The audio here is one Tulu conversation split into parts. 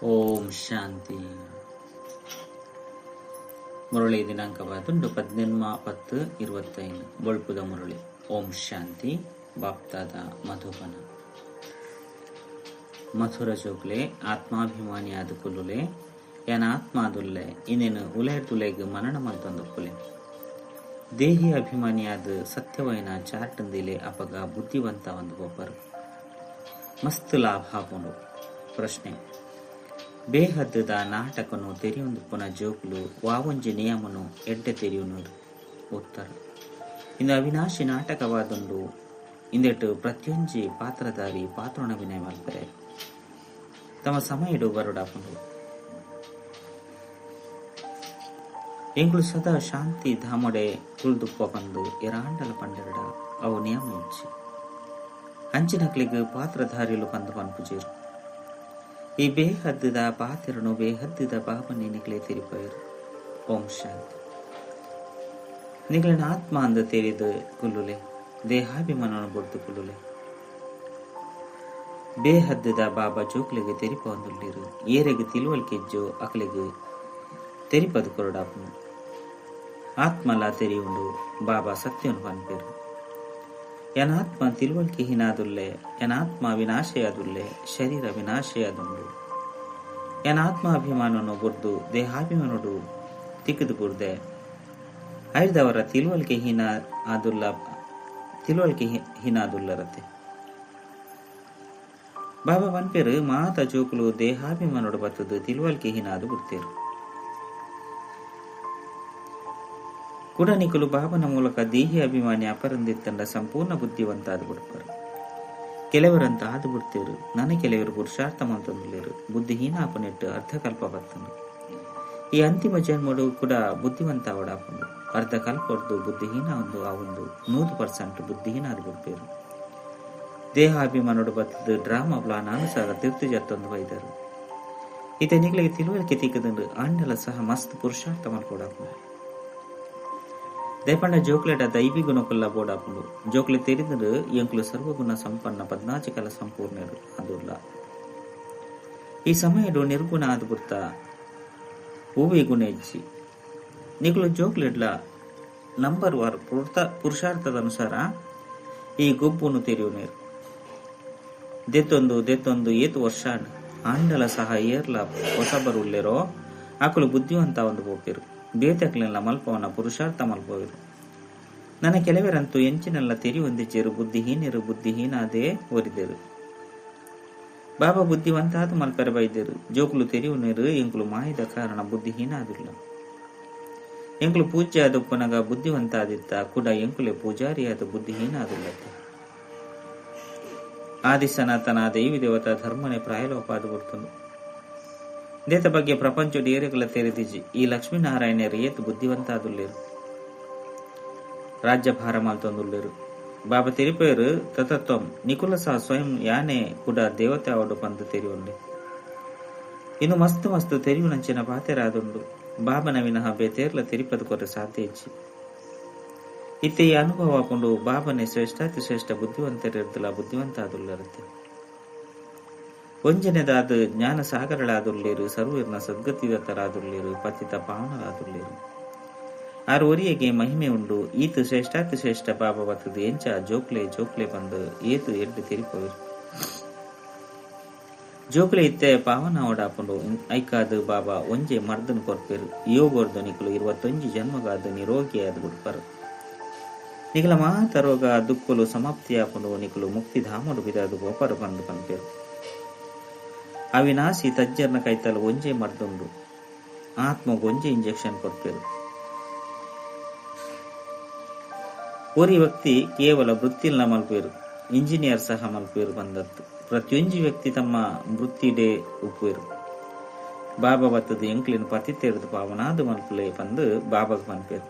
ಓಂ ಶಾಂತಿ. ಮುರಳಿ ದಿನಾಂಕ ಬಾದುಂಡು 18-10-25. ಬೊಳ್ಪುದ ಮುರಳಿ. ಓಂ ಶಾಂತಿ. ಬಾಪ್ತಾದ ಮಧುಬನ. ಮಥುರ ಜೋಕ್ಲೆ ಆತ್ಮಾಭಿಮಾನಿಯಾದ ಕುಲ್ಲುಲೆ ಯಾನ ಆತ್ಮಾದುಲ್ಲೆ ಇನ್ನೇನು ಉಲೈರ್ದುಲೆಗ್ ಮನನ ಮಲ್ತೊಂದುಪ್ಪುಲೆ. ದೇಹಿ ಅಭಿಮಾನಿಯಾದ ಸತ್ಯವೈನ ಚಾರ್ಟಂದಿಲೆ ಅಪಗ ಬುದ್ಧಿವಂತ ಒಂದು ಒಬ್ಬರು ಮಸ್ತ್ ಲಾಭ ಆಪುಂಡು. ಪ್ರಶ್ನೆ: ಬೇಹದ್ದುದ ನಾಟಕನು ತೆರಿಯೊಂದುಪ್ಪುನ ಜೋಕುಲು ವಾವೊಂಜಿ ನಿಯಮನು ಎಡ್ಡೆ ತೆರಿಯುನರು? ಉತ್ತರ: ಇಂದು ಅವಿನಾಶಿ ನಾಟಕವಾದುಂಡು. ಇಂದೆಟ್ ಪ್ರತಿಯೊಂಜಿ ಪಾತ್ರಧಾರಿ ಪಾತ್ರೊನಭಿನಯ ಮಲ್ಪರೆ ತಮ್ಮ ಸಮಯಡು ಬರೊಡಾಪುಂಡು. ಎಂಕುಲು ಸದಾ ಶಾಂತಿ ಧಾಮೊಡೆ ಕುಲ್ದುಪ್ಪ ಪಂದ್ ಎರಾಂಡಲ ಪಂಡೆರಡ ಅವು ನಿಯಮ ಇಜ್ಜಿ. ಅಂಚಿನಕ್ಲೆಗ್ ಪಾತ್ರಧಾರಿಲು ಪಂದ್ ಪನ್ಪುಜೆರ್. ಈ ಬೇಹದ್ದುದ ಪಾತೆರನು ಬೇಹದ್ದುದ ಬಾಬನೆ ನಿಕ್ಲೆ ತೆರಿಪಯೆರ್. ಓಂ ಶಾಂತಿ. ನಿಕ್ಲೆನ ಆತ್ಮ ಅಂದ್ ತೆರಿದ್ ಕುಲ್ಲುಲೆ, ದೇಹಾಭಿಮಾನನು ಬುಡ್ದು ಕುಲ್ಲುಲೆ. ಬೇಹದ್ದುದ ಬಾಬಾ ಜೋಕ್ಲೆಗ್ ತೆರಿಪವೊಂದುಲ್ಲೆರ್. ಏರೆಗ್ ತಿಳುವಳಿಕೆ ಇಜ್ಜೋ ಅಕ್ಲೆಗ್ ತೆರಿಪದ್ ಕೊರೊಡಾಪುಂಡು. ಆತ್ಮಲ ತೆರಿಯುಂಡು. ಬಾಬಾ ಸತ್ಯನು ಪನ್ಪೆರ್. ಎನ ಆತ್ಮ ತಿಳುವಳಿಕೆ ಹೀನಾದುಲ್ಲೆ, ಎನ ಆತ್ಮ ವಿನಾಶೆಯಾದುಲ್ಲೆ, ಶರೀರ ವಿನಾಶೆಯಾದುಂಡು. ಎನ ಆತ್ಮಾಭಿಮಾನನು ಬುಡ್ದು ದೇಹಾಭಿಮಾನೊಡು ತಿಕ್ಕುದು ಬುಡ್ದೆ. ಐದವರ ತಿಳುವಳಿಕೆ ಹೀನ ಆದುಲ್ಲ, ತಿಳುವಳಿಕೆ ಹೀನಾದುಲ್ಲರತೆ. ಬಾಬಾ ಪನ್ಪೆರ್, ಮಾತ ಜೋಕುಲು ದೇಹಾಭಿಮಾನೊಡು ಬತ್ತದು ತಿಳುವಳಿಕೆ ಹೀನಾದು ಬಿಡ್ತೇರು. ಕುಡನಿಕುಲು ಬಾಬನ ಮೂಲಕ ದೇಹಿ ಅಭಿಮಾನಿ ಅಪರಂದಿತ್ತಂಡ ಸಂಪೂರ್ಣ ಬುದ್ಧಿವಂತ ಆದು ಬಿಡ್ಪಾರು. ಕೆಲವರಂತ ಆದು ಬಿಡ್ತೇರು. ನನ ಕೆಲವರು ಪುರುಷಾರ್ಥ ಮಂತೊಂದುಲ್ಲೆರ್. ಬುದ್ಧಿಹೀನ ಆಪುನೆಟ್ ಅರ್ಧಕಲ್ಪ ಬತ್ತುಂಡು. ಈ ಅಂತಿಮ ಜನ್ಮಡು ಕೂಡ ಬುದ್ಧಿವಂತ ಆವಡಾಪುಂಡು. ಅರ್ಧ ಕಲ್ಪೊರ್ದು ಬುದ್ಧಿಹೀನ ಒಂದು ಆವೊಂದು 100% ಬುದ್ಧಿಹೀನ ಆದ್ ಬಿಡ್ಪೇರು. ದೇಹಾಭಿಮಾನೊಡು ಬತ್ತದು ಡ್ರಾಮಾ ಪ್ಲಾನ್ ಅನುಸಾರ ತಿರ್ತು ಜತ್ತೊಂದು ಬೈದರು. ಇತ್ತೆ ನಿಕ್ಲೆಗ್ ತಿಳುವಳಿಕೆ ತಿಕ್ಕುದುಂಡು. ಆಂಡಲ ಸಹ ಮಸ್ತ್ ಪುರುಷಾರ್ಥ ಮಲ್ಪೊಡಾಪುಂಡು. ದಯಪಂಡ ಜೋಕ್ಲೆಡ ದೈವಿ ಗುಣಕುಲ್ಲ ಬೋಡಾಪುಂಡು. ಜೋಕ್ಲೆ ತೆರಿದುಂಡು ಎಂಕುಲು ಸರ್ವಗುಣ ಸಂಪನ್ನ ಪದ್ನಾಚಿಕಲ ಸಂಪೂರ್ಣರು ಅದುಲ್ಲ. ಈ ಸಮಯಡು ನಿರ್ಗುಣ ಆದ್ ಬುಡ್ತ ಹೂವೆ ಗುಣ ಇಜ್ಜಿ. ನಿಕುಲು ಜೋಕ್ಲೆಡ್ಲ ನಂಬರ್ ವಾರ್ ಪುರುಷಾರ್ಥದ ಅನುಸಾರ ಈ ಗೊಬ್ಬುನು ತೆರಿಯುನೇರು. ದೆತ್ತೊಂದು ದೆತ್ತೊಂದು ಏತು ವರ್ಷ ಆಂಡಲ ಸಹ ಏರ್ಲ ಹೊಸಬರು ಉಲ್ಲೆರೋ ಆಕುಲು ಬುದ್ಧಿವಂತ ಒಂದು ಪೋಪೆರು. ಬೇತಕ್ಲೆಲ್ಲ ಮಲ್ಪವನ ಪುರುಷಾರ್ಥ ಮಲ್ಪವೆರು. ನನ್ನ ಕೆಲವರಂತೂ ಎಂಚಿನೆಲ್ಲ ತೆರಿ ಹೊಂದಿಚೇರು ಬುದ್ಧಿಹೀನರು ಬುದ್ಧಿಹೀನಾದೇ ಒರಿದೆರು. ಬಾಬಾ ಬುದ್ಧಿವಂತಾದ ಮಲ್ಪೆರ ಬೈದೆರು. ಜೋಕುಲು ತೆರಿಯುನೇರು ಎಂಕುಲು ಮಾಯದ ಕಾರಣ ಬುದ್ಧಿಹೀನ ಆದುಲ್ಲ. ಎಂಕುಲು ಪೂಜ್ಯ ಆದಪ್ಪನಗ ಬುದ್ಧಿವಂತ ಆದಿತ್ತ ಕೂಡ ಎಂಕುಲೆ ಪೂಜಾರಿಯಾದ ಬುದ್ಧಿಹೀನ ಆದುಲ್ಲತ್ತೆ. ಆದಿ ಸನಾತನ ದೇವಿ ದೇವತಾ ಧರ್ಮನೆ ಪ್ರಾಯಲೋಪ ಆದು ಬಿಡ್ತುಂಡು. ದೇತ ಬಗ್ಗೆ ಪ್ರಪಂಚೊಡು ಏರೆಗುಲ ತೆರಿದಿಜಿ. ಈ ಲಕ್ಷ್ಮೀನಾರಾಯಣರು ಏತ್ ಬುದ್ಧಿವಂತ ಆದುಲ್ಲೆರು. ರಾಜ್ಯಭಾರ ಮಲ್ತೊಂದುಲ್ಲೆರು. ಬಾಬಾ ತೆರಿಪೇರು ತತತ್ವಂ ನಿಕುಲ ಸಹ ಸ್ವಯಂ ಯಾನೆ ಕೂಡ ದೇವತೆ ಆವಡು ಪಂದು ತೆರಿಯುಂಡೆ. ಇನ್ನು ಮಸ್ತ್ ಮಸ್ತ್ ತೆರಿಯುನಂಚಿನ ಪಾತೆರಾದುಂಡು. ಬಾಬನ ವಿನಃ ಬೇತೇರ್ಲ ತೆರಿಪದು ಕೊರೆ ಸಾಧ್ಯ ಇಜ್ಜಿ. ಇತ್ತೆ ಈ ಅನುಭವ ಆಪುಂಡು. ಬಾಬನೆ ಶ್ರೇಷ್ಠಾತಿ ಶ್ರೇಷ್ಠ ಬುದ್ಧಿವಂತರಿರ್ದಲ ಬುದ್ಧಿವಂತ ಆದುಲ್ಲರತ್ತೆ. ಒಂಜನೆದಾದ ಜ್ಞಾನ ಸಾಗರಳಾದುಲ್ಲೇರು, ಸರ್ವರ್ನ ಸದ್ಗತಿದತ್ತರಾದುಲ್ಲೇರು, ಪತಿತ ಪಾವನರಾದುಲ್ಲೇರು. ಆರು ಒರಿಯಗೆ ಮಹಿಮೆ ಉಂಡು. ಈತ ಶ್ರೇಷ್ಠಾತಿ ಶ್ರೇಷ್ಠ ಬಾಬಾ ಬತ್ತದು ಎಂಚ ಜೋಕ್ಲೆ ಜೋಕ್ಲೆ ಬಂದು ಏತು ಎಡ್ಡು ತೆರಿಪೋಯಿರು. ಜೋಕ್ಲೆ ಇತ್ತೆ ಪಾವನ ಓಡಾಪುಂಡು. ಐಕಾದು ಬಾಬಾ ಒಂಜೆ ಮರ್ದನ್ ಕೊರ್ಪೇರು. ಯೋಗೋರ್ದು ನಿಕುಲು 21 ಜನ್ಮಗಾದ ನಿರೋಗಿಯಾದ ಬಿಡ್ಪಾರು. ನಿಕಲ ಮಾತ ರೋಗ ದುಕ್ಕುಲು ಸಮಾಪ್ತಿಯಾಪುಂಡು. ನಿಕುಲು ಮುಕ್ತಿಧಾಮಡು ಬಿದಾದು ಗೋಪಾರು ಬಂದು ಪನ್ಪೇರು. ಅವಿನಾಶಿ ತಜ್ಜರ್ನ ಕೈತಲ್ ಒಂಜೆ ಮರ್ದುಂಡು. ಆತ್ಮಗ್ ಒಂಜೆ ಇಂಜೆಕ್ಷನ್ ಕೊರ್ಪೇರು. ಒರಿ ವ್ಯಕ್ತಿ ಕೇವಲ ವೃತ್ತಿಲ್ನ ಮಲ್ಪೇರು, ಇಂಜಿನಿಯರ್ ಸಹ ಮಲ್ಪೇರು ಬಂದತ್ತು. ಪ್ರತಿಯೊಂಜಿ ವ್ಯಕ್ತಿ ತಮ್ಮ ವೃತ್ತಿಡೇ ಉಪ್ಪೇರು. ಬಾಬಾ ಬತ್ತದು ಎಂಕ್ಲಿನ ಪತಿ ತೆರೆದು ಪಾವನಾದು ಮಲ್ಪುಲೆ ಬಂದು ಬಾಬಾಗ್ ಪನ್ಪೇರು.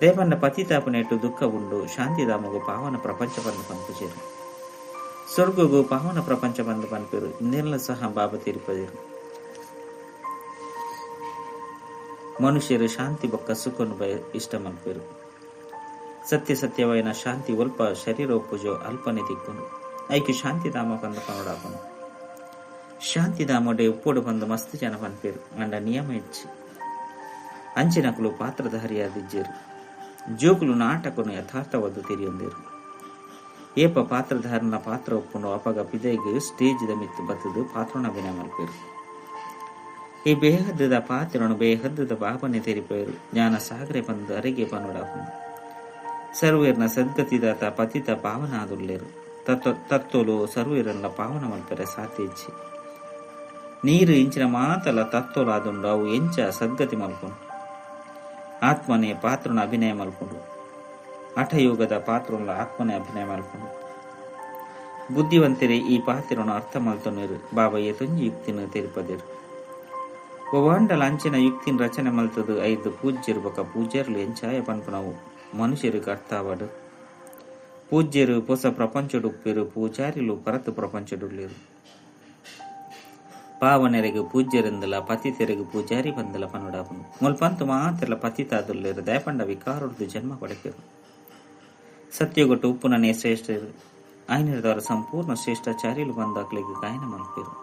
ದೇವನ್ನ ಪತಿತಾಪನೆಟ್ಟು ದುಃಖ ಉಂಡು. ಶಾಂತಿಧಾಮಗು ಪಾವನ ಪ್ರಪಂಚ ಬಂದು ಪನ್ಪುಜೇರು. ಸ್ವರ್ಗಗು ಪಾವನ ಪ್ರಪಂಚ ಬಂದು ಪನ್ಪೇರು. ಇನ್ನೆಲ್ಲ ಸಹ ಬಾಬಾ ತೀರ್ಪದೇರು. ಮನುಷ್ಯರು ಶಾಂತಿ ಬೊಕ್ಕ ಸುಖನು ಬಯ ಇಷ್ಟ ಮಲ್ಪೇರು. ಸತ್ಯ ಸತ್ಯವಾಯಿನ ಶಾಂತಿ ಒಲ್ಪ ಶರೀರ ಒಪ್ಪುಜೋ ಅಲ್ಪನೆ ತಿಕ್ಕುನು. ಐಕ್ ಶಾಂತಿಧಾಮ ಪಂದ್ ಪನೊಡಾಪುಂಡು. ಶಾಂತಿಧಾಮಡೆ ಉಪ್ಪೋಡು ಬಂದು ಮಸ್ತ್ ಜನ ಪನ್ಪೇರು ಅಂಡ ನಿಯಮ ಹೆಚ್ಚು ಅಂಚಿನಕುಲು ಪಾತ್ರಧಾರಿಯಾದಿಜ್ಜೇರು. ಜೋಕುಲು ನಾಟಕನು ಯಥಾರ್ಥವಾದ ತೆರಿಯೊಂದೇರು. ಏಪ ಪಾತ್ರಧಾರನ ಪಾತ್ರ ಒಪ್ಪುಂಡು ಅಪಗ ಪಿದೈಗ್ ಸ್ಟೇಜ್ the ಮಿತ್ತು ಬತ್ತದು ಪಾತ್ರನ ಅಭಿನಯ ಮಲ್ಪೇರು. ಈ ಬೇಹದ್ದದ ಪಾತ್ರನು ಬೇಹದ್ದದ ಬಾಬನೆ ತೆರಿಪೇರು. ಜ್ಞಾನ ಸಾಗರೆ ಬಂದು ಅರೆಗೆ ಪನುಡಾಪುಂಡು. ಸರ್ವೇರ್ನ ಸದ್ಗತಿದಾತ ಪತಿತ ಪಾವನಾದುಲ್ಲೇರು. ತತ್ವಲು ಸರ್ವೇರನ್ನ ಪಾವನ ಮಲ್ಪೆರೆ ಸಾಧ್ಯ ಇಜ್ಜಿ. ನೀರು ಇಂಚಿನ ಮಾತಲ ತತ್ವಲಾದುಂಡು ಅವು ಎಂಚ ಸದ್ಗತಿ ಮಲ್ಪುಂಡು. ಆತ್ಮನೇ ಪಾತ್ರನ ಅಭಿನಯ ಮಲ್ಪುಂಡು. ಹಠಯೋಗದ ಪಾತ್ರನ ಆತ್ಮನೇ ಅಭಿನಯ ಮಲ್ಪುಂಡು. ಬುದ್ಧಿವಂತರೇ ಈ ಪಾತ್ರನ ಅರ್ಥ ಮಲ್ತೊನ್ನೇರು. ಬಾಬಾ ಏತೊಂಜಿ ಯುಕ್ತಿನ ತೆರಿಪದೇರು. ಒವಾಂಡಲ ಅಂಚಿನ ಯುಕ್ತಿನ ರಚನೆ ಮಲ್ತದು ಐದು ಪೂಜ್ಯರು ಬೊಕ ಪೂಜ್ಯರ್ಲು ಎಂಚಾಯ ಪನ್ಪುನವು ಮನುಷ್ಯರಿಗೆ ಅರ್ಥ ಆವಡು. ಪೂಜ್ಯರು ಪೊಸ ಪ್ರಪಂಚಡುಪ್ಪೇರು, ಪೂಜಾರಿಲು ಪರತು ಪ್ರಪಂಚಡುಳ್ಳೇರು. ಪಾವನೆರೆಗ್ ಪೂಜ್ಯರೆಂದಲ ಪತಿತೆರೆಗ್ ಪೂಜಾರಿ ಬಂದಲ ಪನುಡಾಪುಂಡು. ಮುಲ್ಪಂತು ಮಾತೆರ್ಲ ಪತಿತಾದುಲ್ಲೇರು. ದಯಪಂಡ ವಿಕಾರೊಡ್ದು ಜನ್ಮ ಪಡೆಪೇರು. ಸತ್ಯಗೊಟ್ಟು ಉಪ್ಪುನನೇ ಶ್ರೇಷ್ಠರು. ಆಯ್ನದವರ ಸಂಪೂರ್ಣ ಶ್ರೇಷ್ಠಾಚಾರ್ಯಲು ಬಂದಾಕ್ಲಿಗೆ ಗಾಯನ ಮಲ್ಪೇರು.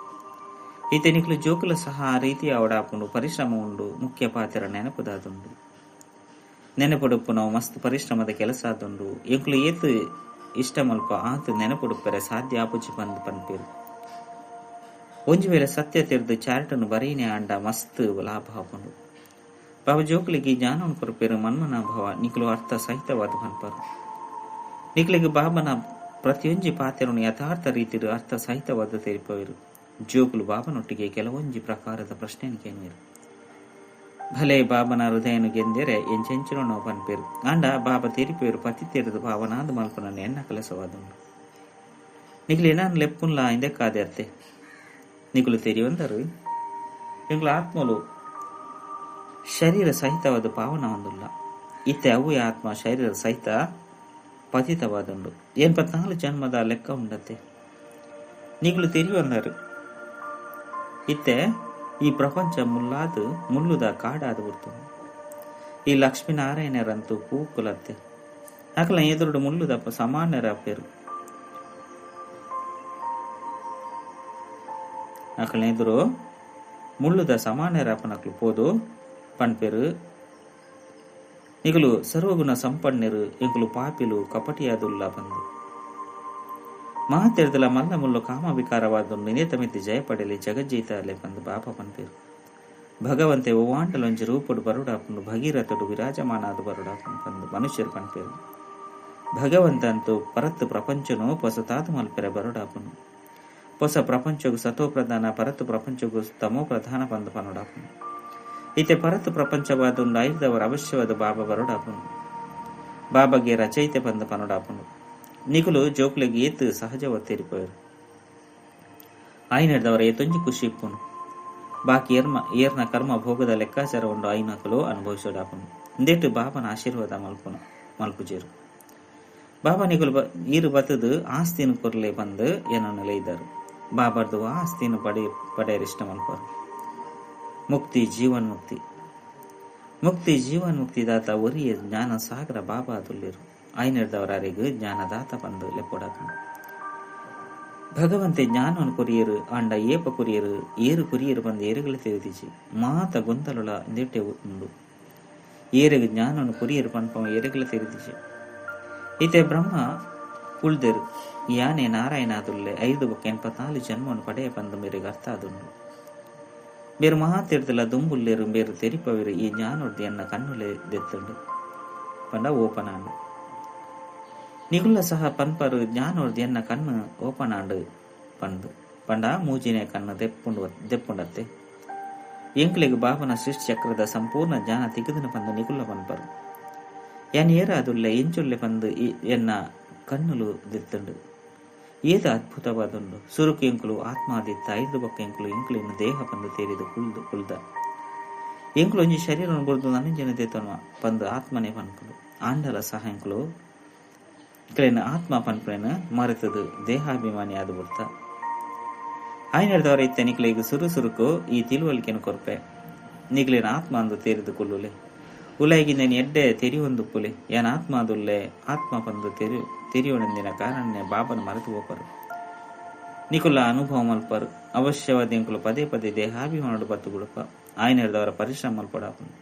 ಈತನಿಕ್ಲು ಜೋಕುಲ ಸಹ ಆ ರೀತಿ ಅವಡಾಪುಂಡು. ಪರಿಶ್ರಮ ಉಂಡು. ಮುಖ್ಯ ಪಾತ್ರ ನೆನಪುದಾದುಂಡು. ನೆನಪುಡುಪ್ಪು ನಾವು ಮಸ್ತ್ ಪರಿಶ್ರಮದ ಕೆಲಸ ಆದುಂಡು. ಎಂಕುಲು ಏತ್ ಇಷ್ಟ ಮಲ್ಪ ಆತ ನೆನಪುಡುಪ್ಪರೆ ಸಾಧ್ಯ ಆಪುಜಿ ಬಂದು ಪನ್ಪೇರು. ಒಂಜಿ ವೇಳೆ ಸತ್ಯ ತೆರೆದು ಚಾರ್ಟನ್ನು ಬರೀನೆ ಆಂಡ ಮಸ್ತ್ ಲಾಭ ಆಪುಂಡು. ಬಾಬಾ ಜೋಕುಲಿಗೆ ಜ್ಞಾನವನ್ನು ಕೊರಪೇರು. ಮನ್ಮನ ಭವ ನಿಕ್ಲು ಅರ್ಥ ಸಹಿತವಾದ ಪನ್ಪರು. ನಿಕ್ಲಿಗೆ ಬಾಬನ ಪ್ರತಿಯೊಂಜಿ ಪಾತ್ರನು ಯಥಾರ್ಥ ರೀತಿಯ ಅರ್ಥ ಸಹಿತವಾದ ತೆರಿಪವರು. ಜೋಕುಲು ಬಾಬನೊಟ್ಟಿಗೆ ಕೆಲವೊಂಜಿ ಪ್ರಕಾರದ ಪ್ರಶ್ನೆಯನ್ನು ಕೇಳುವರು. ಭಲೆ ಬಾಬನ ಹೃದಯನು ಗೆಂದರೆ ಎಂಚೆಂಚಿನೋ ಪನ್ಪೇರು. ಆಂಡ ಬಾಬಾ ತೆರಿಪೇರು ಪತಿ ತೆರೆದು ಭಾವನಾದ ಮಲ್ಪನ ಎನ್ನ ಕೆಲಸವಾದುಂಡು. ನಿಕ್ಲು ನಾನು ಲೆಪ್ಪುನ್ಲಾ ಇಂದಕ್ಕಾದೆ ಅರ್ತೆ ನಿಕುಲು ತೆರಿಯೊಂದರು. ಎಂಗ್ಲ ಆತ್ಮಲು ಶರೀರ ಸಹಿತವಾದ ಪಾವನ ಹೊಂದುಲ್ಲ. ಇತ್ತೆ ಅವು ಆತ್ಮ ಶರೀರ ಸಹಿತ ಪತಿತವಾದುಂಡು. 84 ಜನ್ಮದ ಲೆಕ್ಕ ಉಂಡತ್ತೆ. ನಿಕುಲು ತೆರಿಯೊಂದರು. ಇತ್ತೆ ಈ ಪ್ರಪಂಚ ಮುಲ್ಲಾದ ಮುಳ್ಳುದ ಕಾಡಾದ ಬಿಡ್ತು. ಈ ಲಕ್ಷ್ಮೀನಾರಾಯಣರಂತೂ ಪೂಕುಲತ್ತೆ. ಅಕಲ ಎದುರುಡು ಮುಳ್ಳುದ ಸಾಮಾನ್ಯರ ಪೇರು. ಅಕಲ ಎದುರು ಮುಳ್ಳುದ ಸಾಮಾನ್ಯರ ಅಪ್ಪನಕ್ಲು ಪೋದು ಪಣ್ಪೇರು. ನಿಗಲು ಸರ್ವಗುಣ ಸಂಪನ್ನರು, ಎಂಕುಲು ಪಾಪಿಲು ಕಪಟಿಯಾದುಲ್ಲ ಬಂದು ಮಹಾತೆರದಲ ಮಲ್ಲ ಮುಲ್ಲು ಕಾಮ ವಿಕಾರವಾದ ನಿನೇತಮಿತಿ ಜಯ ಪಡೆಯಲಿ ಜಗಜ್ಜೀತಲೆ ಬಂದು ಬಾಪ ಪನ್ಪೇರು. ಭಗವಂತೆ ಒವ್ವಾಂಡಲೊಂಜಿ ರೂಪುಡು ಬರುಡಾಪುಂಡು ಭಗೀರಥಡು ವಿರಾಜಮಾನಾದ ಬರುಡಾಪುಂಡು ಬಂದು ಮನುಷ್ಯರು ಪನ್ಪೇರು. ಭಗವಂತ ಅಂತೂ ಪರತ್ತು ಪ್ರಪಂಚನು ಪೊಸತಾದು ಮಲ್ಪೆರೆ ಬರುಡಾಪುಂಡು. ಪೊಸ ಪ್ರಪಂಚಗು ಸತೋ ಪ್ರಧಾನ, ಪರತ್ತು ಪ್ರಪಂಚಗು ತಮೋ ಪ್ರಧಾನ ಬಂದು ಪನುಡಾಪುಂಡು. ಇತೆ ಪರತ್ತು ಪ್ರಪಂಚವಾದುಂಡು ಐದವರ ಅವಶ್ಯವಾದ ಬಾಬಾ ಬರುಡಾಪುಂಡು. ಬಾಬಾಗೆ ರಚಯಿತೆ ಬಂದು ಪನುಡಾಪುಂಡು. ನಿಕುಲು ಜೋಕ್ಲೆಗ್ ಏತ್ ಸಹಜವಾದ ತೆರಿಪೋಯರು. ಆಯ್ನದವರ ಏತೊಂಜಿ ಖುಷಿ ಇಪ್ಪುನು. ಬಾಕಿ ಏರ್ನ ಕರ್ಮ ಭೋಗದ ಲೆಕ್ಕಾಚಾರ ಉಂಡು ಐನಕಲು ಅನುಭವಿಸೋಡಾಪುನು. ಇಂದೇಟು ಬಾಬನ ಆಶೀರ್ವಾದ ಮಲ್ಪುಜೇರು. ಬಾಬಾ ನಿಕುಲು ಈರು ಬತ್ತದು ಆಸ್ತಿನ ಕೊರ್ಲೆ ಬಂದು ಏನನ್ನು ಇದ್ದಾರೆ. ಬಾಬಾರ್ದು ಆಸ್ತಿನ ಪಡೆಯರು ಇಷ್ಟ ಮಲ್ಪರು. ಮುಕ್ತಿ ಜೀವನ್ ಮುಕ್ತಿ ಮುಕ್ತಿ ಜೀವನ್ ಮುಕ್ತಿದಾತ ಒರಿಯ ಜ್ಞಾನ ಸಾಗರ ಬಾಬಾ ತುಲ್ಲಿರು. ಐನರ್ದವರಾರಿಗೆ ಜ್ಞಾನದಾತ ಬಂದು ಲೆಪ್ಪೊಡಾಪುಂಡು. ಭಗವಂತೆ ಜ್ಞಾನವನ್ನು ಕೊರಿಯರು ಆಂಡ ಏಪ ಕೊರಿಯರು ಏರು ಕೊರಿಯರು ಬಂದು ಏರುಗಳ ತೆರೆದಿಜಿ ಮಾತ ಗೊಂದಲುಳ ಇಂದೆಟ್ಟೆ ಉಂಡು. ಏರಿಗೆ ಜ್ಞಾನವನ್ನು ಕೊರಿಯರು ಪನ್ಪ ಏರುಗಳ ತೆರೆದಿಜಿ. ಈತೆ ಬ್ರಹ್ಮ ಕುಳ್ದೆರು ಯಾನೆ ನಾರಾಯಣಾದುಲ್ಲೆ 5 ಬೊಕ್ಕ 84 ಜನ್ಮವನ್ನು ಪಡೆಯ ಬಂದು ಮೇರೆಗೆ ಅರ್ಥ ಆದುಂಡು. ಬೇರು ಮಹಾತೀರ್ಥಲ ದುಂಬುಲ್ಲೇರು ಬೇರು ತೆರಿಪವೇರು ಈ ಜ್ಞಾನೊಡ್ದು ಎನ್ನ ಕಣ್ಣುಲೆ ದೆತ್ತುಂಡು ಪಂಡ ಓಪನ್ ಆಂಡು. ನಿಗುಲ್ಲ ಸಹ ಪನ್ಪರು ಜ್ಞಾನೊಡ್ದು ಎನ್ನ ಕಣ್ಣು ಓಪನ್ ಆಂಡು ಪಂಡು ಪಂಡ ಮೂಜಿನೆ ಕಣ್ಣು ದೆಪ್ಪುಂಡತ್ತೆ. ಎಂಕ್ಲೆಗ್ ಬಾಬನ ಸೃಷ್ಟಿ ಚಕ್ರದ ಸಂಪೂರ್ಣ ಜ್ಞಾನ ತಿಗದನ ಪಂದು ನಿಗುಲ್ಲ ಪನ್ಪರು. ಎನ್ ಏರ ಅದುಲ್ಲೆ ಎಂಚುಲ್ಲೆ ಪಂದು ಎನ್ನ ಕಣ್ಣುಲು ದೆತ್ತುಂಡು. ಏದ ಅದ್ಭುತವಾದುಂಡು. ಸುರುಕು ಎಂಕುಲು ಆತ್ಮಾದಿತ್ತ 5 ಬೊಕ್ಕ ಎಂಕುಲು ಎಂಕುಲಿನ ದೇಹ ಪಂದು ತೇರಿದು ಕುಳ್ದು ಕುಳ್ದ ಎಂಕುಲು ಒಂಜಿ ಶರೀರವನ್ನು ಬುಡ್ದು ನನಂಜನ ದೇತನ ಪಂದು ಆತ್ಮನೇ ಪನ್ಪುಂಡು. ಆಂಡಲ ಸಹ ಎಂಕುಲು ಎಂಕುಲಿನ ಆತ್ಮ ಪನ್ಪುನ ಮರೆತದು ದೇಹಾಭಿಮಾನಿ ಆದ ಬಿಡ್ತ. ಆಯ್ನದವರ ಇತ್ತ ನಿಕ್ಲೆಗ್ ಸುರು ಸುರುಕು ಈ ತಿಳುವಳಿಕೆನು ಕೊರ್ಪೆ. ನಿಕ್ಲಿನ ಆತ್ಮ ಅಂದು ತೇರಿದು ಕೊಲ್ಲುಲೆ ಉಲೈಗಿಂದ ಎಡ್ಡೆ ತೆರಿಯೊಂದು ಪುಲೆ ಏನ್ ಆತ್ಮ ಅದುಲ್ಲೆ ಆತ್ಮ ಪಂದು ತೆರಿಯೋಣಂದಿನ ಕಾರಣನೆ ಬಾಬನ ಮರೆತು ಹೋಪರು. ನಿಕುಲ ಅನುಭವ ಮಲ್ಪರು. ಅವಶ್ಯವಾದ ಎಂಕುಲು ಪದೇ ಪದೇ ದೇಹಾಭಿಮಾನಡು ಬತ್ತು ಬುಡಪ ಆಯ್ನೆರ್ದವರ ಪರಿಶ್ರಮ ಮಲ್ಪಡಾಪುಂಡು.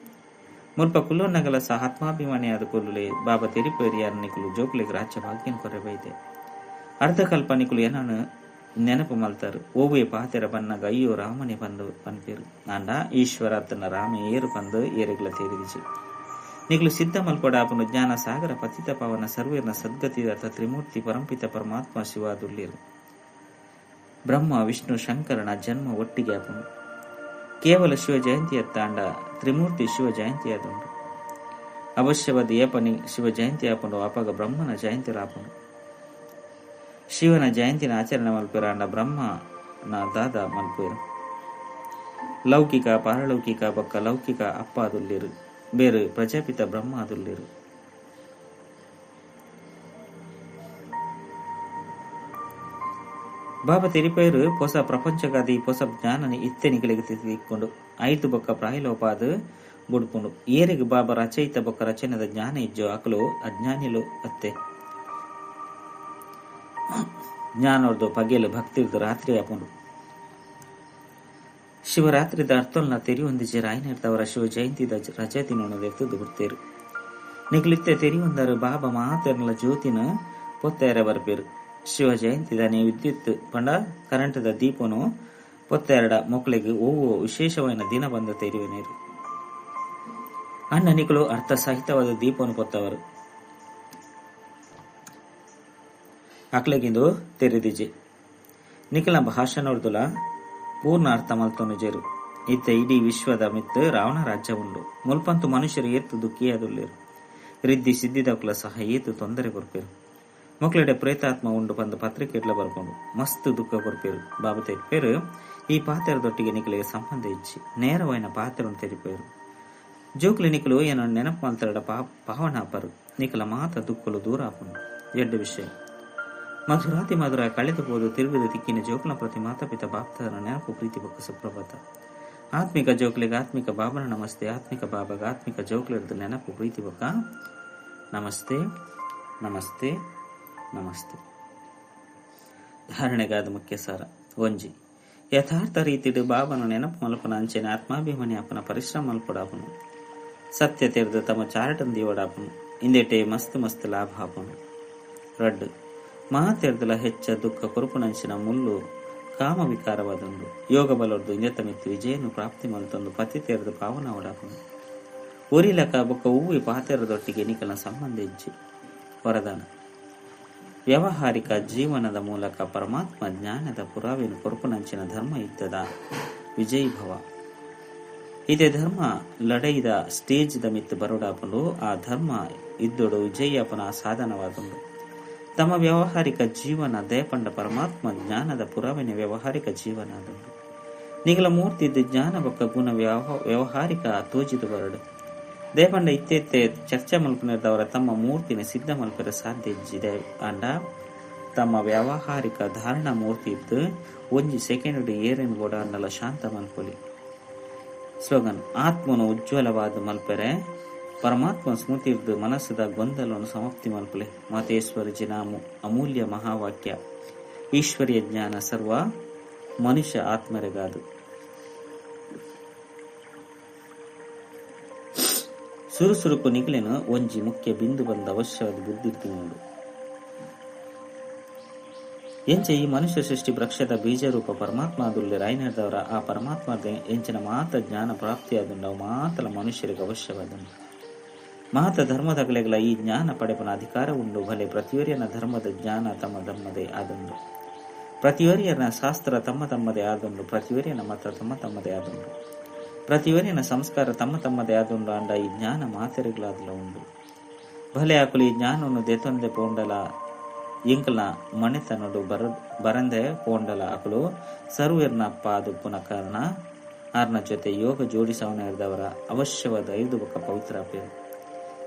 ಮುಲ್ಪ ಕುಲ್ಲೊನ್ನಗಲ ಸಹ ಆತ್ಮಾಭಿಮಾನಿಯಾದ ಕೊಲ್ಲುಲೆ ಬಾಬಾ ತೆರಿಪೇರಿಯಾರ ನಿಕುಲು ಜೋಕುಲೆಗ್ ರಾಜ್ಯ ಭಾಗ್ಯನ್ ಕೊರೆ ಬೈದೆ. ಅರ್ಧಕಲ್ಪ ನಿಕುಲು ಏನನು ನೆನಪು ಮಲ್ತಾರು. ಓವೆ ಪಾತೆರ ಬನ್ನಗ ಅಯ್ಯೋ ರಾಮನೆ ಬಂದು ಪನ್ಪೇರು. ಆಂಡ ಈಶ್ವರ ತನ್ನ ರಾಮ ಏರು ಬಂದು ಏರೆಗ್ಲ ತೇರಿದಿಜಿ. ನಿಕುಲು ಸಿದ್ಧ ಮಲ್ಪಡಾಪುನು ಜ್ಞಾನ ಸಾಗರ ಪತಿತ ಪವನ ಸರ್ವೇರ್ನ ಸದ್ಗತಿದಾತ ತ್ರಿಮೂರ್ತಿ ಪರಂಪಿತ ಪರಮಾತ್ಮ ಶಿವಾದುಲ್ಲೇರು. ಬ್ರಹ್ಮ ವಿಷ್ಣು ಶಂಕರನ ಜನ್ಮ ಒಟ್ಟಿಗೆ ಆಪುನು. ಕೇವಲ ಶಿವ ಜಯಂತಿಯ ತಾಂಡ ತ್ರಿಮೂರ್ತಿ ಶಿವ ಜಯಂತಿಯಾದುಂಡು. ಅವಶ್ಯವಾದ ಏಪನಿ ಶಿವ ಜಯಂತಿ ಆಪುಂಡು ಅಪಗ ಬ್ರಹ್ಮನ ಜಯಂತಿ ಆಪುಂಡು. ಶಿವನ ಜಯಂತಿನ ಆಚರಣೆ ಮಲ್ಪೇರ ಅಂಡ ಬ್ರಹ್ಮನ ದಾದ ಮಲ್ಪೇರು. ಲೌಕಿಕ ಪಾರಲೌಕಿಕ ಬೊಕ್ಕ ಲೌಕಿಕ ಅಪ್ಪ ಅದುಲ್ಲೇರು ಬೇರು ಪ್ರಜಾಪಿತ ಬ್ರಹ್ಮ ಅದುಲ್ಲೇರು. ಬಾಬಾ ತೆರಿಪೈರು ಹೊಸ ಪ್ರಪಂಚಗಾದಿ ಹೊಸ ಜ್ಞಾನನಿ ಇತ್ತೆ ನಿಗಲಿಗೆ ತಿಕ್ಕೊಂಡು ಐದು ಬೊಕ್ಕ ಪ್ರಾಯಲೋಪಾದ ಬುಡ್ಪುಂಡು. ಏರೆಗ್ ಬಾಬಾ ರಚಯಿತ ಬೊಕ್ಕ ರಚನೆದ ಜ್ಞಾನ ಇಜ್ಜೋ ಅಕಲು ಅಜ್ಞಾನಿಲು ಅತ್ತೆ. ಜ್ಞಾನೋರ್ದು ಪಗೆಲು ಭಕ್ತಿರ್ದು ರಾತ್ರಿ ಆಪುಂಡು. ಶಿವರಾತ್ರಿದ ಅರ್ಥೊಲ್ನ ತೆರಿಯೊಂದಿಜೆ ರಾಯನಿರ್ತವರ ಶಿವ ಜಯಂತಿದ ರಜೆ ದಿನೊನು ಎತ್ತುದು ಬಿಡ್ತೇರು. ನಿಗಲಿತ್ತೆ ತೆರಿಯೊಂದರು ಬಾಬಾ ಮಾತೆರ್ನ ಜ್ಯೋತಿನ ಪೊತ್ತೆರೆ ಬರ್ಪೇರು. ಶಿವ ಜಯಂತಿದಾನೆ ವಿದ್ಯುತ್ ಪಂಡ ಕರೆಂಟದ ದೀಪನು ಪೊತ್ತೆರಡ ಮೊಕ್ಕಳಿಗೆ ಓವೋ ವಿಶೇಷವಾದ ದಿನ ಬಂದ ತೆರಿವೆನೇರು. ಅಣ್ಣ ನಿಕಲು ಅರ್ಥ ಸಹಿತವಾದ ದೀಪವನ್ನು ಪೊತ್ತವರು ಅಕ್ಲೆಗಿಂದು ತೆರೆದಿಜೆ. ನಿಖಲ ಭಾಷಣೋರ್ದುಲ ಪೂರ್ಣ ಅರ್ಥ ಮಲ್ತೊನುಜೆರು. ಇತ್ತ ಇಡೀ ವಿಶ್ವದ ಮಿತ್ತು ರಾವಣ ರಾಜ್ಯ ಉಂಡು. ಮುಲ್ಪಂತು ಮನುಷ್ಯರು ಏತು ದುಃಖಿಯಾದುಲ್ಲೇರು. ರಿದ್ದಿ ಸಿದ್ಧಿದಕ್ಲ ಸಹ ಏತು ತೊಂದರೆ ಕೊರ್ಪೇರು. ಮೊಕ್ಲೆಡೆ ಪ್ರೇತಾತ್ಮ ಉಂಡು ಬಂದು ಪತ್ರಿಕೆ ಇಡ್ಲ ಬರ್ಕೊಂಡು ಮಸ್ತ್ ದುಃಖ ಕೊರ್ಪೇರು. ಬಾಬು ತೆರಿಪೇರು ಈ ಪಾತೆರದೊಟ್ಟಿಗೆ ನಿಖಲಿಗೆ ಸಂಬಂಧ ಇಚ್ಚಿ ನೇರವಾಯಿನ ಪಾತೆರನ್ನು ತೆರಿಪೇರು. ಜೋಕ್ಲಿ ನಿಖಲು ಏನೋ ನೆನಪು ಮಲ್ತರಡ ಪಾವನಾಪರು. ನಿಖಲ ಮಾತ ದುಃಖಲು ದೂರ ಆಪುಂಡು. ಎಡ್ಡು ವಿಷಯ ಮಧುರಾತಿ ಮಧುರ ಕಳೆದು ಹೋದು ತಿರುಗಿದ ತಿಕ್ಕಿನ ಜೋಕ್ಲ ಪ್ರತಿ ಮಾತಾಪಿತ ಬಾಪ್ತರ ನೆನಪು ಪ್ರೀತಿ ಬೊಕ್ಕ ಸುಪ್ರಭಾತ. ಆತ್ಮಿಕ ಜೋಕ್ಲಿಗೆ ಆತ್ಮಿಕ ಬಾಬನ ನಮಸ್ತೆ. ಆತ್ಮಿಕ ಬಾಬಾಗ ಆತ್ಮಿಕ ಜೋಕ್ಲಿರ್ದು ನೆನಪು ಪ್ರೀತಿ ಬೊಕ್ಕ ನಮಸ್ತೆ ನಮಸ್ತೆ ನಮಸ್ತೆ. ಧಾರಣೆಗಾದ ಮುಖ್ಯ ಸಾರ ಒಂಜಿ ಯಥಾರ್ಥ ರೀತಿಡು ಬಾಬನ ನೆನಪು ಮಲ್ಪನ ಅಂಚೆನೆ ಆತ್ಮಾಭಿಮಾನಿ ಅಪ್ಪನ ಪರಿಶ್ರಮ ಮಲ್ಪಡಾಪನು. ಸತ್ಯ ತೆರೆದು ತಮ್ಮ ಚಾರಟನ್ ದೀವಡಾಪನು. ಇಂದೆಟೆ ಮಸ್ತ್ ಮಸ್ತ್ ಲಾಭ ಆಪನು. ರಡ್ಡು ಮಹಾತೆರ್ದಲ ಹೆಚ್ಚ ದುಃಖ ಕೊರುಪುನಂಚಿನ ಮುಳ್ಳು ಕಾಮ ವಿಕಾರವಾದಂಡು. ಯೋಗ ಬಲೊರ್ದು ಇಂದೆತ ಮಿತ್ತು ವಿಜಯನು ಪ್ರಾಪ್ತಿ ಮಲ್ತೊಂದು ಪತಿ ತೆರೆದು ಪಾವನ ಓಡಾಪನು. ಒರಿಲಕ ಬೊಕ್ಕ ಹೂವಿ ಪಾತೆರದೊಟ್ಟಿಗೆ ನಿಕಲ ಸಂಬಂಧ ಇಜ್ಜಿ. ವರದಾನ ವ್ಯಾವಹಾರಿಕ ಜೀವನದ ಮೂಲಕ ಪರಮಾತ್ಮ ಜ್ಞಾನದ ಪುರಾವೆಯನ್ನು ಕೊರುಪುನಂಚಿನ ಧರ್ಮ ಯುದ್ಧದ ವಿಜಯೀ ಭವ. ಇದೇ ಧರ್ಮ ಲಡೈದ ಸ್ಟೇಜ್ದ ಮಿತ್ತು ಬರೋಡಾಪುಂಡು. ಆ ಧರ್ಮ ಇದ್ದೊಡು ವಿಜಯಪನ ಸಾಧನವಾದುಂಡು. ತಮ್ಮ ವ್ಯಾವಹಾರಿಕ ಜೀವನ ದಯಪಂಡ ಪರಮಾತ್ಮ ಜ್ಞಾನದ ಪುರಾವೆನ ವ್ಯಾವಹಾರಿಕ ಜೀವನ ಅದುಂಡು. ನಿಗಲ ಮೂರ್ತಿ ಜ್ಞಾನ ಬೊಕ್ಕ ಗುಣ ವ್ಯಾವಹಾರಿಕ ತೋಜಿದು ಬರಡು. ದಯಪಂಡ ಇತ್ತೆತ್ತೆ ಚರ್ಚೆ ಮಲ್ಪುನದವರ ತಮ್ಮ ಮೂರ್ತಿನ ಸಿದ್ಧ ಮಲ್ಪರ ಸಾಧ್ಯ ಇಜ್ಜಿದೆ. ಅಂಡ ತಮ್ಮ ವ್ಯಾವಹಾರಿಕ ಧಾರಣ ಮೂರ್ತಿ ಇದ್ದು ಒಂಜಿ ಸೆಕೆಂಡ್ ಏರೇನು ಗೋಡ ಅನ್ನಲ ಶಾಂತ ಮಲ್ಪೊಲಿ. ಸ್ಲೋಗನ್ ಆತ್ಮನು ಉಜ್ವಲವಾದ ಮಲ್ಪೆರೆ ಪರಮಾತ್ಮ ಸ್ಮೃತಿರ್ದು ಮನಸ್ಸದ ಗೊಂದಲವನ್ನು ಸಮಾಪ್ತಿ ಮಲ್ಪಲೆ. ಮಾತೇಶ್ವರ ಜಿನ ಅಮೂಲ್ಯ ಮಹಾವಾಕ್ಯ ಈಶ್ವರಿಯ ಜ್ಞಾನ ಸರ್ವ ಮನುಷ್ಯ ಆತ್ಮರೆಗಾದು. ಸುರುಸುರುಕು ನಿಗಲೇನು ಒಂಜಿ ಮುಖ್ಯ ಬಿಂದು ಬಂದ ಅವಶ್ಯವಾದ ಬುದ್ಧಿ ಉಂಡು. ಎಂಚ ಈ ಮನುಷ್ಯ ಸೃಷ್ಟಿ ವೃಕ್ಷದ ಬೀಜರೂಪ ಪರಮಾತ್ಮ ಅದುಲ್ಲೆ ರಾಯನದವರ ಆ ಪರಮಾತ್ಮ ಎಂಚಿನ ಮಾತ ಜ್ಞಾನ ಪ್ರಾಪ್ತಿಯಾದುಂಡು ಮಾತಲ ಮನುಷ್ಯರಿಗೆ ಅವಶ್ಯವಾದುಂಡು. ಮಾತ ಧರ್ಮದಗಲೆಗಳ ಈ ಜ್ಞಾನ ಪಡೆಪನ ಅಧಿಕಾರ ಉಂಡು. ಭಲೆ ಪ್ರತಿಯೊರಿಯನ ಧರ್ಮದ ಜ್ಞಾನ ತಮ್ಮ ಧರ್ಮದೇ ಆದುಂಡು. ಪ್ರತಿಯೊರಿಯನ ಶಾಸ್ತ್ರ ತಮ್ಮ ತಮ್ಮದೇ ಆದುಂಡು. ಪ್ರತಿಯೊರಿಯನ ಮತ ತಮ್ಮ ತಮ್ಮದೇ ಆದುಂಡು. ಪ್ರತಿಯೊರಿಯನ ಸಂಸ್ಕಾರ ತಮ್ಮ ತಮ್ಮದೇ ಆದುಂಡು. ಅಂಡ ಈ ಜ್ಞಾನ ಮಾತೆರೆಗಳಾದಲ ಉಂಡು. ಭಲೆ ಆಕುಲು ಈ ಜ್ಞಾನವನ್ನು ದೇತೊಂದೆ ಪೋಂಡಲ ಎಂಕಲ್ನ ಮನೆತನಡು ಬರಂದೆ ಪೋಂಡಲ ಅಕುಲು ಸರ್ವೇರ್ನ ಪಾದುಪ್ಪುನ ಕಾರಣ ಆರ್ನ ಜೊತೆ ಯೋಗ ಜೋಡಿಸವನ ಇರ್ದವರ ಅವಶ್ಯವಾದ ಐದು ಬೊಕ್ಕ ಪವಿತ್ರ ಪೇರು.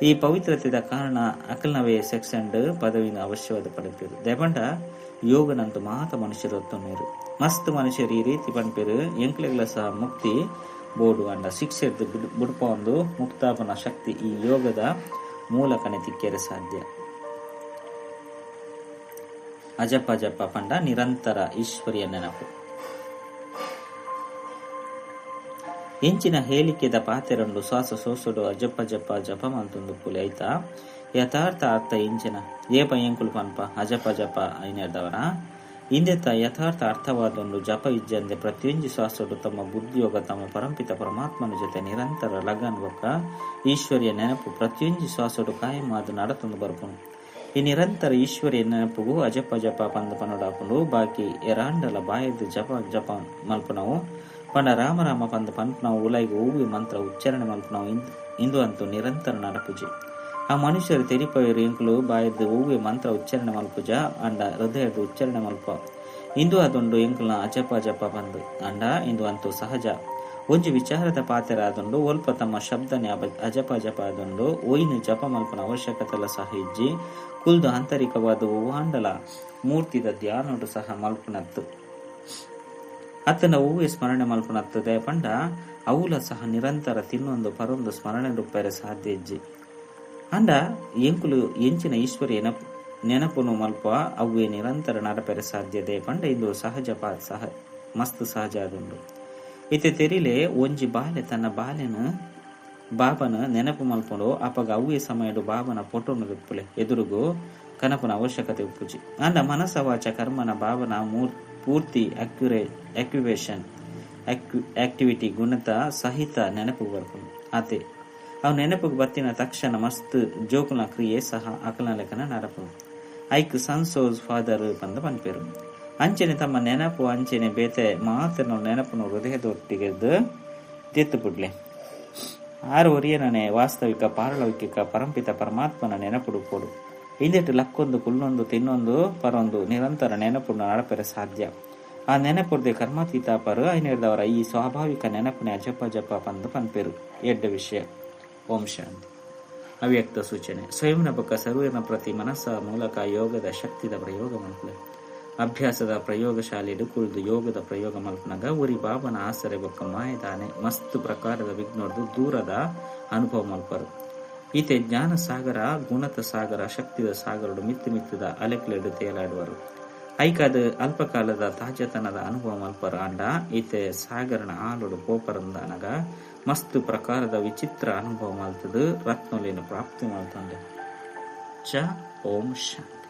ಈ ಪವಿತ್ರತೆದ ಕಾರಣ ಅಕಲ್ನವೇ ಸೆಕ್ಷನ್ ಪದವಿನ ಅವಶ್ಯವಾದ ಪಡೆಪೇರು. ದಯಪಂಡ ಯೋಗನಂತು ಮಾತ ಮನುಷ್ಯರು ಒತ್ತೊನ್ನೇರು. ಮಸ್ತ್ ಮನುಷ್ಯರು ಈ ರೀತಿ ಪನ್ಪೇರು ಎಂಕ್ಲೆಗ್ಲ ಸಹ ಮುಕ್ತಿ ಬೋಡು ಅಂಡ ಶಿಕ್ಷೆರ್ದು ಬುಡ್ಪ ಒಂದು ಮುಕ್ತಾಪನ ಶಕ್ತಿ ಈ ಯೋಗದ ಮೂಲಕನೆ ತಿಕ್ಕೇರೆ ಸಾಧ್ಯ. ಅಜಪ ಜಪ ಪಂಡ ನಿರಂತರ ಈಶ್ವರಿಯ ನೆನಪು. ಎಂಚಿನ ಹೇಳಿಕೆದ ಪಾತೆರಂಡು ಶ್ವಾಸ ಸೋಸೊಡು ಅಜಪ ಜಪ ಜಪ ಮಲ್ತೊಂದುಪ್ಪುಲೆ ಐತ ಯಥಾರ್ಥ ಅರ್ಥ ಎಂಚಿನ ಏಪ ಎಂಕುಲು ಪನ್ಪ ಅಜಪ ಜಪ ಐನೆರ್ದವರ ಇಂದೆತ ಯಥಾರ್ಥ ಅರ್ಥವಾದೊಂದು ಜಪ ಇಜ್ಜಂದೆ ಪ್ರತಿಯೊಂಜಿ ಶ್ವಾಸೊಡು ತಮ್ಮ ಬುದ್ಧಿಯೋಗ ತಮ್ಮ ಪರಂಪಿತ ಪರಮಾತ್ಮನ ಜೊತೆ ನಿರಂತರ ಲಗನ್ ಬೊಕ್ಕ ಈಶ್ವರಿಯ ನೆನಪು ಪ್ರತಿಯೊಂಜಿ ಶ್ವಾಸೊಡು ಕಾಯಮಾದ ನಡತೊಂದು ಬರ್ಪುನು. ಈ ನಿರಂತರ ಈಶ್ವರಿಯ ನೆನಪುಗು ಅಜಪ ಜಪ ಪಂದ ಪನೊಡಾಪುಂಡು. ಬಾಕಿ ಎರಾಂಡಲ ಬಾಯದ್ ಜಪ ಜಪ ಮಲ್ಪುನವು ಪಂಡ ರಾಮ ರಾಮ ಪಂದ ಪನ್ಪುನವು ಉಲೈಗ್ ಒವ್ವೆ ಮಂತ್ರ ಉಚ್ಚಾರಣೆ ಮಲ್ಪುನವು ಇಂದು ಅಂತೂ ನಿರಂತರ ನಡಪುಜಿ. ಆ ಮನುಷ್ಯರು ತೆರಿಪವೇರು ಎಂಕುಲು ಬಾಯದ್ ಒವ್ವೆ ಮಂತ್ರ ಉಚ್ಚಾರಣೆ ಮಲ್ಪುಜ ಅಂಡ ಹೃದಯದ ಉಚ್ಚಾರಣೆ ಮಲ್ಪ ಇಂದು ಅದೊಂಡು ಎಂಕುಲ್ನ ಅಜಪ ಜಪ ಬಂದು ಅಂಡ ಇಂದು ಅಂತೂ ಸಹಜ ಒಂಜಿ ವಿಚಾರದ ಪಾತೆರ ಆದೊಂಡು ಒಲ್ಪ ತಮ್ಮ ಶಬ್ದನೆ ಅಜಪ ಜಪ ಆದೊಂಡು ಒಯ್ನು ಜಪ ಮಲ್ಪನ ಅವಶ್ಯಕತೆಲ ಸಹ ಇಜ್ಜಿ ಕುಲ್ದು ಆಂತರಿಕವಾದ ಒವ್ವಾಂಡಲ ಮೂರ್ತಿದ ಧ್ಯಾನೊಡು ಸಹ ಮಲ್ಪುನತ್ತು ಅತ್ತನ ಒವ್ವೆ ಸ್ಮರಣೆ ಮಲ್ಪುನತ್ತದೆ ಪಂಡ ಅವುಲ ಸಹ ನಿರಂತರ ತಿನ್ನೊಂದು ಪರೊಂದು ಸ್ಮರಣೆ ರೂಪರೆ ಸಾಧ್ಯ ಇಜ್ಜಿ. ಅಂಡ ಎಂಕುಲು ಎಂಚಿನ ಈಶ್ವರಿಯ ನೆನಪುನು ಮಲ್ಪ ಅವ್ವೇ ನಿರಂತರ ನಡಪೆರೆ ಸಾಧ್ಯತೆ ಪಂಡ ಇಂದು ಸಹಜ ಸಹ ಮಸ್ತ್ ಸಹಜ ಆದುಂಡು. ಇತ್ತೆ ತೆರಿಲೆ ಒಂಜಿ ಬಾಲೆ ತನ್ನ ಬಾಲೆನ ಬಾಬನ ನೆನಪು ಮಲ್ಪುಂಡು ಅಪಗ ಅವ್ವೇ ಸಮಯಡು ಬಾಬನ ಫೋಟೋನು ಉಪ್ಪುಲೆ ಎದುರುಗು ಕನಪುನ ಅವಶ್ಯಕತೆ ಉಪ್ಪುಜಿ. ಅಂಡ ಮನಸ ವಾಚ ಕರ್ಮನ ಬಾಬನ ಪೂರ್ತಿ ಆಕ್ಯುವೇಷನ್ ಆಕ್ಟಿವಿಟಿ ಗುಣತ ಸಹಿತ ನೆನಪು ಬರ್ಪುಂಡು. ಆತೆ ಅವು ನೆನಪುಗ್ ಬತ್ತಿನ ತಕ್ಷಣ ಮಸ್ತ್ ಜೋಕುನ ಕ್ರಿಯೆ ಸಹ ಅಕಲ್ನ ಲೆಕ್ಕನ ನಡಪುಂಡು. ಐಕ್ ಸನ್ಸೋಸ್ ಫಾದರ್ ಪಂದ ಪನ್ಪೇರು. ಅಂಚನೆ ತಮ್ಮ ನೆನಪು ಅಂಚನೆ ಬೇತೆ ಮಾತನ ನೆನಪುನು ಹೃದಯದೊಟ್ಟಿಗೆದ್ದು ದೆತ್ತು ಪುಡ್ಲೆ. ಆರು ಒರಿಯನನೆ ವಾಸ್ತವಿಕ ಪಾರಲೌಕಿಕ ಪರಂಪಿತ ಪರಮಾತ್ಮನ ನೆನಪುಡು ಪೋಡು. ಇಂದೆಟ್ಟು ಲಕ್ಕೊಂದು ಕುಲ್ಲೊಂದು ತಿನ್ನೊಂದು ಪರೊಂದು ನಿರಂತರ ನೆನಪುಡು ನಡಪೆರೆ ಸಾಧ್ಯ. ಆ ನೆನಪುರ್ದೆ ಕರ್ಮಾತೀತ ಪರು ಐನೆರ್ದವರ ಈ ಸ್ವಾಭಾವಿಕ ನೆನಪುನೆ ಅಜಪ ಜಪ ಪಂದು ಪನ್ಪೇರು. ಎಡ್ಡ ವಿಷಯ. ಓಂ ಶಾಂತಿ. ಅವ್ಯಕ್ತ ಸೂಚನೆ. ಸ್ವಯಂನ ಬೊಕ್ಕ ಸರ್ವೇನ ಪ್ರತಿ ಮನಸ್ಸ ಮೂಲಕ ಯೋಗದ ಶಕ್ತಿದ ಪ್ರಯೋಗ ಮಲ್ಪುಲೆ. ಅಭ್ಯಾಸದ ಪ್ರಯೋಗಶಾಲೆಡು ಕುಳಿದು ಯೋಗದ ಪ್ರಯೋಗ ಮಲ್ಪುನಗ ಉರಿ ಬಾಬನ ಆಸರೆ ಬೊಕ್ಕ ಮಾಯದಾನೆ ಮಸ್ತ್ ಪ್ರಕಾರದ ವಿಘ್ನೊಡ್ದು ದೂರದ ಅನುಭವ ಮಲ್ಪರು. ಈತೆ ಜ್ಞಾನ ಸಾಗರ ಗುಣತ ಸಾಗರ ಶಕ್ತಿದ ಸಾಗರಡು ಮಿತ್ತು ಮಿತ್ತದ ಅಲೆಕ್ಲೆಡು ತೇಲಾಡುವರು. ಐಕಾದ ಅಲ್ಪಕಾಲದ ತಾಜತನದ ಅನುಭವ ಮಲ್ಪರ ಅಂಡ ಈತೆ ಸಾಗರನ ಆಲುಡು ಪೋಪರಂದನಗ ಮಸ್ತ್ ಪ್ರಕಾರದ ವಿಚಿತ್ರ ಅನುಭವ ಮಲ್ತದು ರತ್ನೊಲಿನ ಪ್ರಾಪ್ತಿ ಮಲ್ತಂಡೆ. ಚ ಓಂ ಶಾಂತಿ.